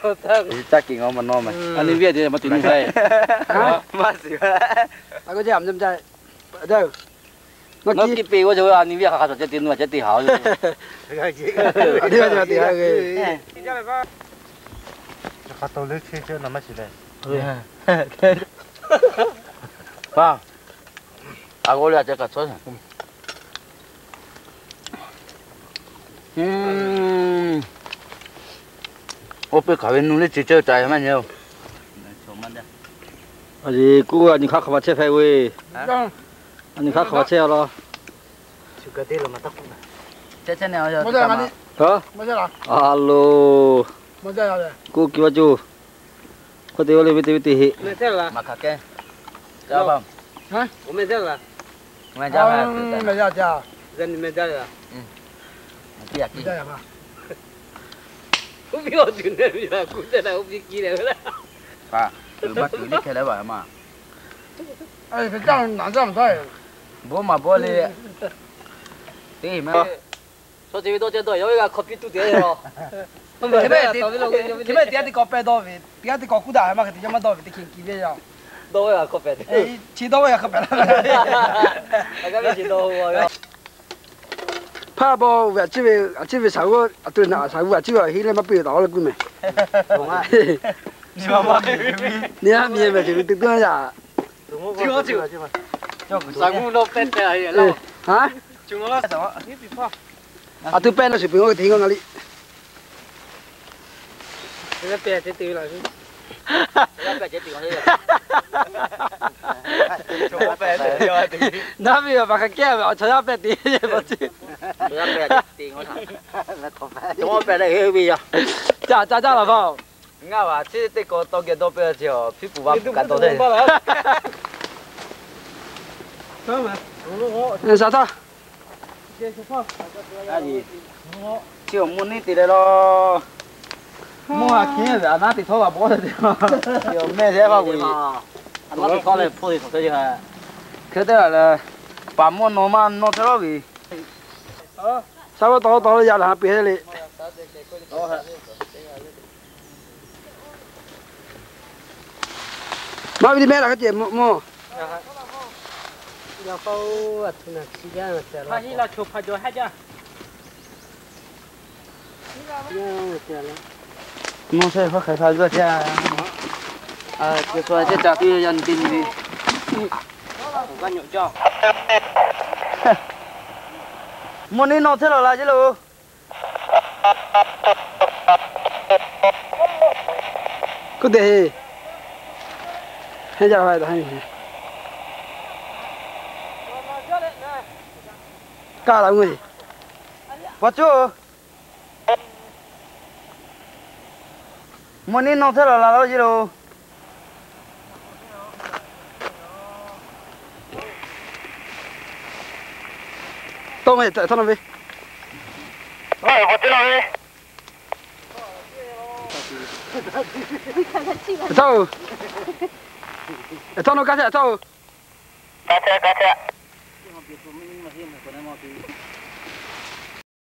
Caˇ kehˬ ngaˬ maˇ nawˇ meh. A nyi viˇ a te maˇ te nu haiˬ. Maˇ shiˍ. Nawˇ kiˇ peꞈ g'aw cawˬ ve a nyi viˇ a hk'aˬ hk'aˬ ceh te nu a ceh te haˍ. A g'aw le a ceh kaꞈ tcuhˉ. Oˇ peˇ hk'aˬ ve nu le ce ceuˇ ca maˇ nyi-oˬ. Kuˇ a nyi hk'aˇ hk'aˬ ma chehˇ hpehꞈ ve. A nyi hk'aˇ hk'aˬ ma chehˇ a law. A loˬ. Kuˇ kiˇ vaˇ coˇ. Hk'oˆ te ve te ve te heˆ. Bon maˬ bawˇ le. Teˇ ma chaw ceh ve dawˇ ceh dawˇ yawˇ ve g'a hk'aw piˇ tuˬ te a. Teˇ g'aˇ teˇ k'awꞈ pehˇ dawˇ ve, teˇ g'aˇ teˇ k'awꞈ kuˉ daꞈ ve maˇ hk'e te yaˇ maˇ dawˇ ve teˇ hk'e kiˬ ve yaˇ. Dawˇ ve g'a hk'aw pehꞈ. Chi dawˇ ve g'a hk'aw pehꞈ la. Hpaˇ baw ve a ciˉ ve, a ciˉ ve shaˍ g'uˇ a tu naꞈ shaˍ g'uˇ a ciˉ ve a henˇ leh maˇ piˇ ve taꞈ awˉ leh kuˇ meh. Neˇ haiˉ miˬ meh ce ve te tuˬ yaˇ. A tu pehˇ naˇ shuˍ peuˬ ngaˬ hui te ngaˬ liꞈ. Naˉ ve awˬ baˬ hk'aˬ kehˉ ve awˬ chaw yaˇ pehˇ te ve. Ca ca caˇ laˬ hpaˇ-oˬ. Ngaˇ teˇ k'awꞈ tawˇ geh dawˇ peuˬ ve, hpiˉ puˍ vaˇ puˍ kaꞈ dawˇ te. Shaˍ htaˇ, chi awˬ mawˇ neˇ te leh law. Mawˇ ha hkiˉ ve a naˉ teꞈ htawˇ la bawˆ te. Mehˆ leh vaˇ ve, a naˉ teꞈ htawˇ leh hpawˇ te htawˇ te. Hk'e te leh, paˍ mawˇ nawˬ maˇ nawˇ chehˇ lawˇ ve. Shaˉ vawˆ tawˆ tawˆ yaˇ laˬ ha piˇ hehˉ le. Maˇ ve teˇ mehˆ laˬ hk'e ceh mawˇ. Nawˇ chehˇ hk'aˬ hk'e hk'a zuhˇ ceh, ceh ca tuˬ yaˇ nyi te nyi ve. Mawˇ neˇ nawˇ chehˇ lawˬ la ceˇ loˬ. Kuˇ te heˆ. Heˆ jaˇ ve, kaˇ la ve. Paˍ cuˇ, mawˇ neˇ nawˇ chehˇ lawˬ la law ceˇ loˬ. Tawˇ ve, htawˇ nawˇ ve. Htawˇ, htawˇ nawˇ kaˇ chehˇ htawˇ.